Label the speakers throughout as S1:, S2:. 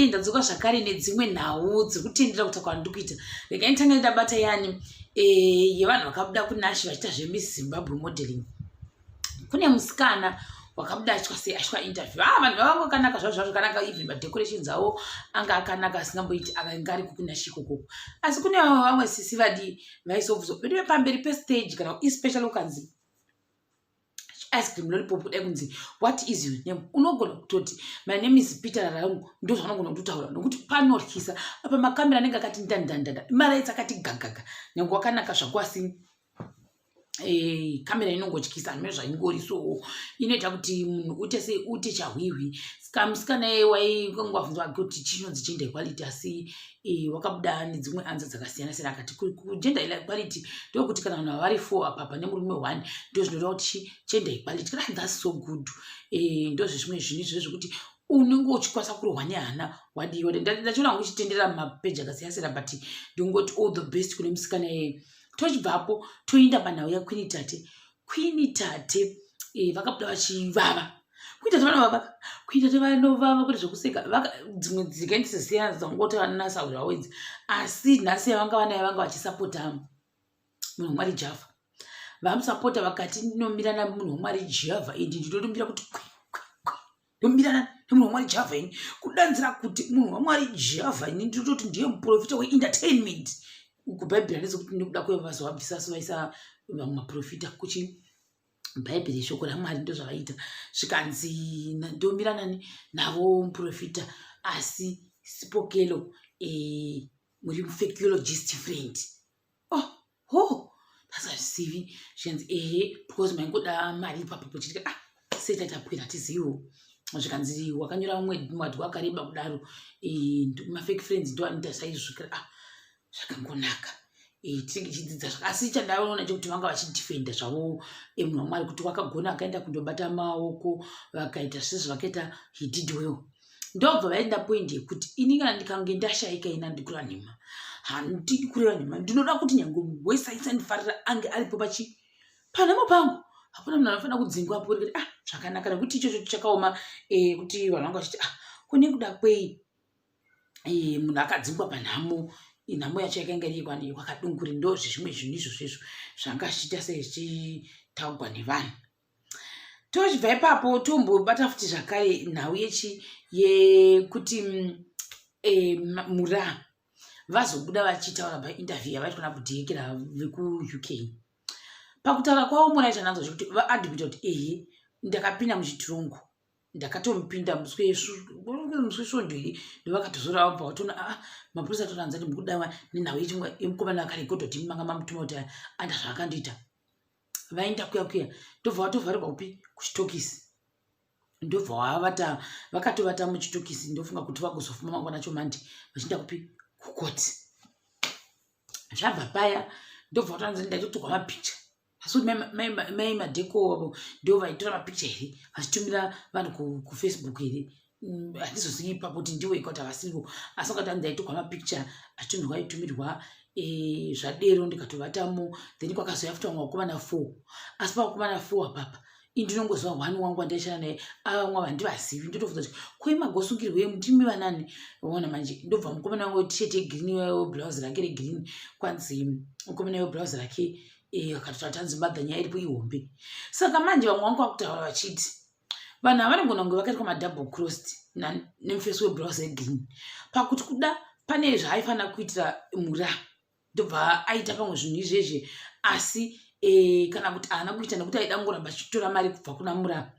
S1: Ndadzoka zvakare nedzimwe nhau dzekutendera kuta kwandiri kuita. Regai nditange ndabata yani yevanhu vakabuda kuNash vachiita zveMiss Zimbabwe modeling. Kune musikana wakabuda achitwa sei, achitwa interview. Ah, vanhu vavanga vakanaka zvavo, zvavo zvakanaka, even madecorations avo anga akanaka asingamboiti, akanga ari kukuNash ikokoko. Asi kune vamwe sisi vadii vaisobvuzwa veduve pamberi pestage, kana especially ukanzi ice cream lollipop kudai, kunzi, "What is your name?" unogona kutoti, "My name is Peter Rarangu." Ndo zvaunogona kutotaura nokuti panotyisa apa. Makamera anenge akati ndandandanda, maraitsi akati gagaga. Nyange wakanaka zvako, asi kamera inongotyisa hanime zvaingori. So inoita kuti munhu uite sei, uite chahwihwi. Saka musikana iye waingwabvunzwa kuti chinonzi gender equality, asi wakabuda nedzimwe answer dzakasiyana siyana. Akati kugender equality ndokuti kana vanhu vari four apa pane murume one, ndo zvinoreva kuti gender equality. Kana that's so good. Ndo zvezvimwe zvinhu izvozvo zvekuti unenge uchikwanisa kurohwa nehana wadiwa. Ndachiona hangu uchitenderera mumapeji akasiyana siyana, but ndingoti all the best kune musikana iyeye. Tochibvapo toenda panhau yaQueen Tate. Queen Tate vakabuda vachivava. Queen Tate vanovava, Queen Tate vanovava kuti zvokuseka. Dzimwe dzikaendisesiyana dzangoti vanasaurawo idzi, asi nhasi yavanga vanayo, vanga vachisapota munhu waMwari Java. Vamusapota vakati, "Ndinomira namunhu waMwari Java indi, ndinotombira kuti kwe kwe kwe, ndomirana nemunhu waMwari Java ini." Kudanzira kuti munhu waMwari Java ini ndinototi ndiye muprofita weentertainment. Kubhaibheri handisi nekuda kwevazovabvisa, so vaisa vamwe maprofita kuchi bhaibheri, shoko raMwari, ndo zvavaita. Zvikanzi, "Ndomira nani navo muprofita, asi Sipokelo muri mufakeologist friend." Oh ho, ndasazvizivi. Zvikanzi, "Ehe, because maingoda mari ipapo." Pochitika, ah, sei tatapwira hatiziviwo. Zvikanzi, "Wakanyora umwe mwadhi wakareba kudaro, mafake friends ndo anoita saizvo." Ah, zvakangonaka. Tinenge tichidzidza. Asi chandaona chekuti vanga vachidefenda zvavo munhu waMwari kuti wakagona, akaenda kundobata maoko, vakaita zvese zvavakaita, he did well. Ndobva vaenda point yekuti, "Ini kana ndikange ndashayika, ina ndikureva nhema, handidi kureva nhema. Ndinoda kuti nyange munhu wese aisandifarira ange aripo pachi panhamo pangu. Hakuna munhu anofanira kudzingwapo." Rikati, "Ah, zvakanaka," nekuti ichocho chakaoma kuti vanhu vanga vachiti, "Ah, kune kuda kwei munhu akadzingwa panhamo?" Nhamo yacho yakanga iri kwakadunguri. Ndo zvezvimwe zvinhu izvozvo izvo zvanga zvichiita sei, zvichitaugwa nevanhu. Tochibva ipapo tombobata futi zvakare nhau yechi yekuti mura vazobuda vachitaura painterview yavaitwa nabudhekera vekuUK. Pakutaura kwavo mura chananzwa chekuti vaadmita kuti, "Ehe, ndakapinda muchitirongo, ndakatomupinda musi wesvondo iri." Ndovakatozora vabva vatoona, aa, mapurisa atoranza kuti mukudawa nenhau yechimwe yemukomana akarekodha kuti manga mamutuma kuti anda zvaakandoita. Vaenda kuya kuya, ndobva vatovharirwa kupi? Kuchitokisi. Ndobva vavata, vakatovata muchitokisi. Ndofunga kuti vagozofuma mangwana chomandi vachienda kupi? Kukoti. Zvabva paya, ndobva vatanzi, "Ndaitotorwa mapicha." Asi kuti mai Madheko ndo vaitora mapicha here, vachitumira vanhu kuFacebook here? Handizozivi ipapo kuti ndiwo ikoti havasirivo, asi vakati anzi aitorwa mapicha achitumirwa, aitumirwa zvadero, ndikatovatamo. Then kwakazouya futi vamwe vakomana four, asi pavakomana four apapa indinongoziva one wangu wandaishanda naye, avamwe handivazivi. Ndotobvunza kuti, "Koi magosungirwei, ndimi vanani?" Ona manje, ndobva mukomana wangu wetisheti yegreen, blouse rake regreen, kwanzi mukomana weblouse rake akatoti tanzi madha, nyaya iripo ihombe. Saka manje vamwe vangu vakutaura vachiti vanhu ava vanogona kunge vakaitwa madouble crossed nemufesi weblouse yegreen, pakuti kuda pane zvaaifanira kuitira mura, ndobva aita pamwe zvinhu izvezvi, asi kana kuti haana kuita nekuti aida kungoramba achitora mari kubva kuna mura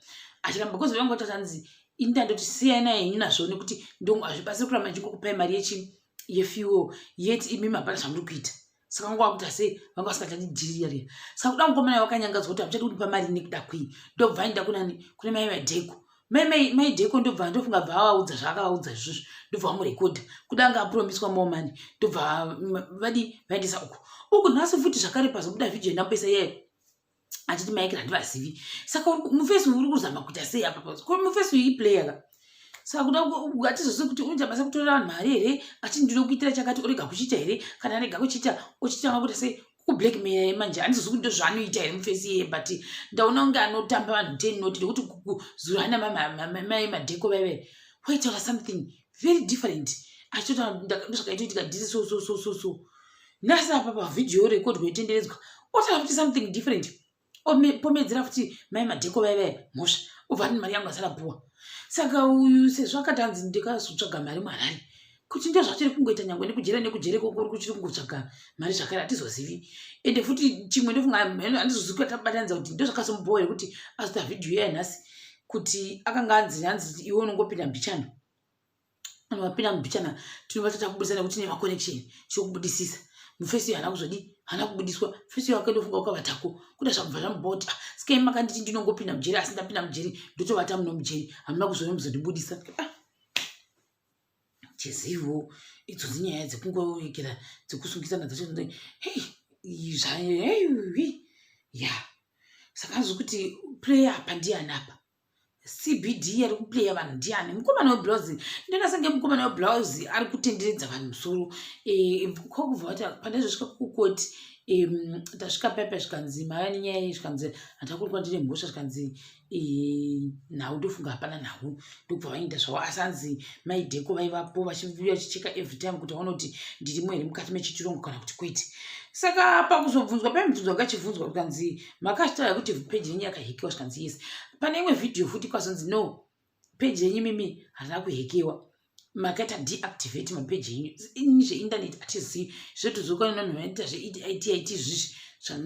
S1: achiramba, because vanga vatanzi, "Ini ndandoti siyanai henyu nazvo, nekuti hazvibatsiri kuramba ndichingokupai mari yechi yefuel, yet imimi hapana zvamuri kuita." Saka vanga vakuita sei, vanga vasingatadi dhiri riya. Saka kuda mukomana wakanyangadzwa kuti, "Hamuchadi kundipa mari nekuda kwei?" Ndobva aenda kunani? Kune mai Madheko. Mai Dheko ndobva, ndofunga bva avaudza zvaakavaudza izvozvo, ndobva vamurekodha. Kuda anga apromiswa more money, ndobva vadi vaendesa uko uku. Nhasi futi zvakare pazobuda vhidhiyo yandamboisa iyayo achiti maikira handivazivi. Saka mufesi uri kuzama kuita sei apa? Mufesi uyu iplayer ka. Saka kuda hatizozivi kuti unoita basa kutorera vanhu mari here, ati ndinoda kuitira chakati, orega kuchiita here? Kana arega kuchiita, ochitanga kuita sei? Kublackmail manje. Handizozivi kuti ndozvaanoita here mufesi iyeye, but ndaona kunge anotamba vanhu 10 noti, nekuti zuro ana mai Madheko vaive waitaura something. Very different, achitotaura ndozvakaitoitika dhiri so so so so so. Nhasi apa pavhidhiyo rekodwa itenderedzwa, otaura futi something different, pomedzera futi mai Madheko vaivai mhosva, obva ati mari yangu asarapuwa. Saka uyu sezvo akati hanzi ndikazotsvaga mari muHarare, kuti ndo zvatiri kungoita nyangwe nekujera nekujere kokuri kuchiri kungotsvaga mari zvakare, hatizozivi. Ende futi chimwe ndofunga handizozivi kuti tabatanidza kuti ndo zvakazomubowa yekuti azoita vhidhiyo yanhasi, kuti akanga anzi hanzi iwe unongopinda mbichana, vapinda mbichana tinobva tatakubudisa nekuti nemaconnection chokubudisisa. Mufesi haana kuzodi, haana kubudiswa. Fesi wake ndofunga ukavatako kuda zvakubva zvamubowa kuti, ah, sikai makanditi ndinongopinda mujeri, asi ndapinda mujeri ndotovata muno mujeri, hamuna kuzouya muzondibudisa. Ah, chizivo idzo dzinyaya dzekungoekera dzekusungisana dzacho. Hei, zvaei ya. Saka azvi kuti player apa ndiani apa? CBD ari kuplaya vanhu ndiani? Mukomana weblouse. Ndinoona senge mukomana weblouse ari kutenderedza vanhu musoro. Kwakubva vati pandazosvika kukoti, tasvika paipa, zvikanzi mava nenyaya, zvikanzi handakurikwa ndine mhosva, zvikanzi nhau ndofunga hapana nhau, ndokubva vaenda zvavo. Asi hanzi maidheko vaivapo vachicheka every time kuti vaone kuti ndirimo here mukati mechitirongo kana kuti kwete. Saka pakuzobvunzwa paimubvunzwa ngachibvunzwa, kukanzi makazvitaura kuti peji yenyu yakahekewa, zvikanzi yes. Pane imwe vhidhiyo futi kwazonzi no, peji yenyu mimi harina kuhekewa, makaita deactivate mapeji enyu. Ini zveinternet hatizivi, zvotodzoka nevanhu vanoita zveIT IT zvisvi,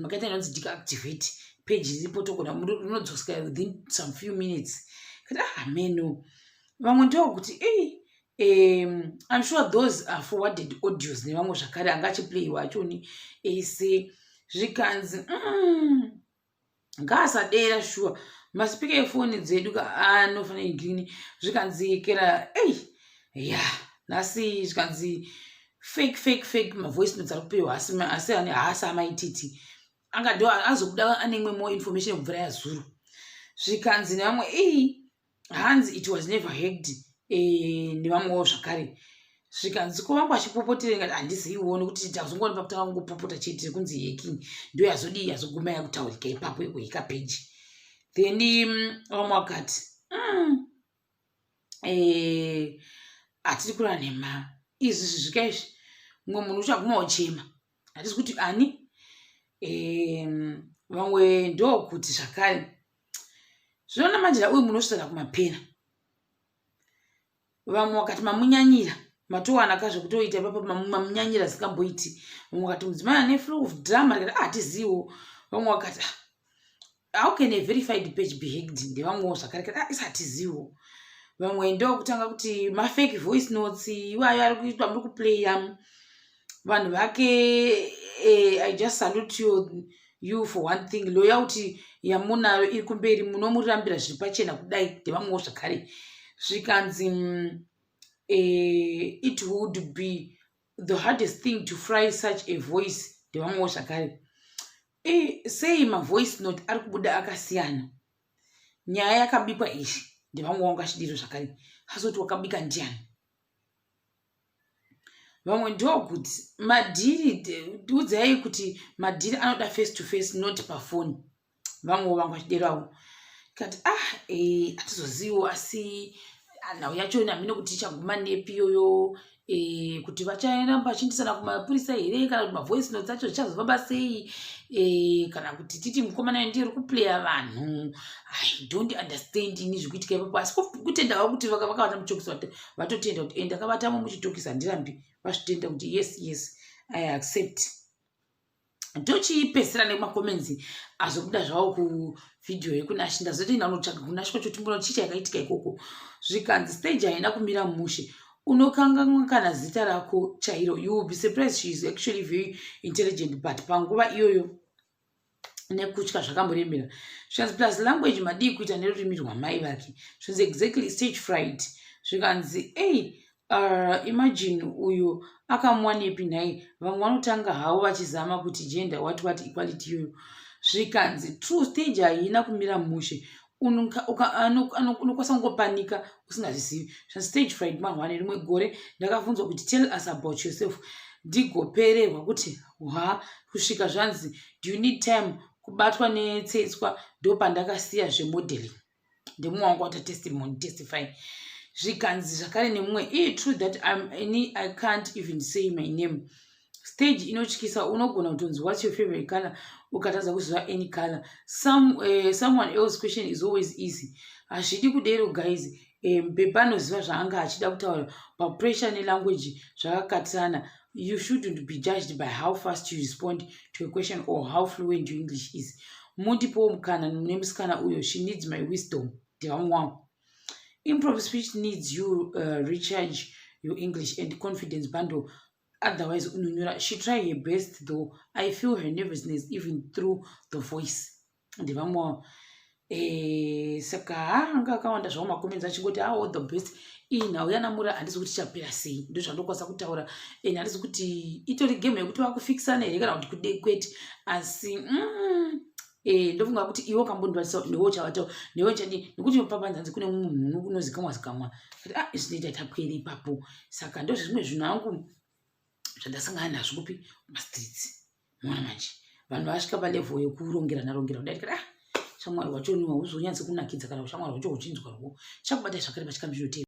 S1: makaita inonzi deactivate, peji iripo, togona rinodzoska within some few minutes. Kati ah, meno vamwe ndokuti ei, I'm sure those are forwarded audios nevamwe zvakare anga achiplayiwa achoni ese. Zvikanzi ngaasadera shuwa masipika efoni dzedu anofanira green. Zvikanzi kera ei ya nhasi, zvikanzi fake, fake, fake mavoice notes ari kupiwa, asi haasi amaititi anga ndo azobuda ane imwe more information kubvira yazuro. Zvikanzi nevamwe ei, hanzi it was never hacked. Nevamwewo zvakare zvikanzi ko vangu vachipopotera ngati handiziviwo, nekuti tazongoona pakutanga kungopopota chete kunzi hacking, ndo yazodii yazoguma yakutaurika ipapo yekuheka peji. Then vamwe vakati hatiri kureva nhema izvi zvisvika izvi, mumwe munhu uchaguma uchema, hatisi kuti ani. Vamwe ndokuti zvakare zvinoona manjira uyu munosvitsana kumapena. Vamwe vakati mamunyanyira, matowana ka zvekutoita ipapo, mamunyanyira zikamboiti. Vamwe vakati mudzimai ane flow of drama, rikati ah, hatizivo. Vamwe vakati, ah, how can a verified page be hacked? Ndevamwewo zvakare kati, ah, isi hatizivo. Vamwe ndokutanga kuti mafake voice notes iwayo ari kuitwa, muri kuplaya vanhu vake. I just salute you for one thing, loyalty yamunayo iri kumberi, munomurambira zviri pachena kudai. Ndevamwewo zvakare zvikanzi it would be the hardest thing to fry such a voice. Ndevamwewo zvakare sei mavoice note ari kubuda akasiyana, nyaya yakabikwa izvi. Ndevamwe vangu achidiro zvakare, azoti wakabika ndiani? Vamwe ndokuti madhiri, udzai kuti madhiri anoda face to face, not pafoni. Vamwewo vangu vachiderawo kati ah, hatizoziviwo, asi nhau yacho hamene kuti ichaguma nepi iyoyo, kuti vacharamba vachiindisana kumapurisa here, kana kuti mavoice notes acho zvichazofamba sei, kana kuti titi mukomana ndiye uri kuplaya vanhu. I don't understand ini zviri kuitika ipapo, asi kutendawo kuti vakavata muchitokisi, vatotenda kuti ndakavatamo muchitokisi, handirambi, vazvitenda kuti yes, I accept. Tochipedzisira nemacomments azobuda zvawo kuvhidhiyo yekunashi. Ndazotoenda kunotsvaga kunashi kwacho timbona chii chakaitika ikoko. Zvikanzi stage haina kumira mushe, unokanganwa kana zita rako chairo. You will be surprised, she is actually very intelligent, but panguva iyoyo nekutya zvakamboremera. Zvikanzi plus language madii kuita nerurimi rwamai vake. Zvinzi exactly, stage fright. Zvikanzi ei, imagine uyu akamuwanepi nhai? Vamwe vanotanga havo vachizama kuti gender what what equality iyoyo. Zvikanzi true, stage haina kumira mushe, unokwanisa kungopanika usingazvizivi. Stage fright mahwane. Rimwe gore ndakabvunzwa kuti tell us about yourself, ndigopererwa kuti hwa kusvika zvanzi do you need time, kubatwa netsetswa, ndopandakasiya zvemodeling. Ndemumwe wangu wata testimony testify. Zvikanzi zvakare nemumwe, "I true that I'm, any, I can't even say my name. Stage inotyisa, unogona kutonzi, 'What's your favorite color?' ukatadza kuziva any color." Someone else question is always easy. Hazvidi kudero, guys. Pepe anoziva zvaanga achida kutaura papressure nelanguage zvakakatirana. You shouldn't be judged by how fast you respond to a question or how fluent your English is. Mundipowo mukana nemusikana uyo, she needs my wisdom. Ndevamwe wangu. Improv speech needs you recharge your English and confidence bundle, otherwise unonyora. She try her best though. I feel her nervousness even through the voice. Ndevamwe wavo. Saka anga akawanda zvavo macomments achingoti, "Ah, all the best." Iyi nhau yanamura handisi kuti chapera sei, ndo zvandokwanisa kutaura. And handisi kuti itori game yekuti vakufikisana here kana kuti kude kwete, asi ndofunga kuti iwe ukambondibatisa, newe uchavatawo, newe uchadii, nekuti papanzanzi kune munhu unozikamwa zikamwa kuti, ah, zvinoita tapwere ipapo. Saka ndo zvimwe zvinhu hangu zvandasangana nazvo kupi, mumastreets. Maona manje vanhu vasvika palevel yekurongerana rongera kudai, tikati, ah, shamwari wacho huzonyatsi kunakidza kana ushamwari hwacho huchinzwarwo. Chakubata zvakare pachikamu chinotevera.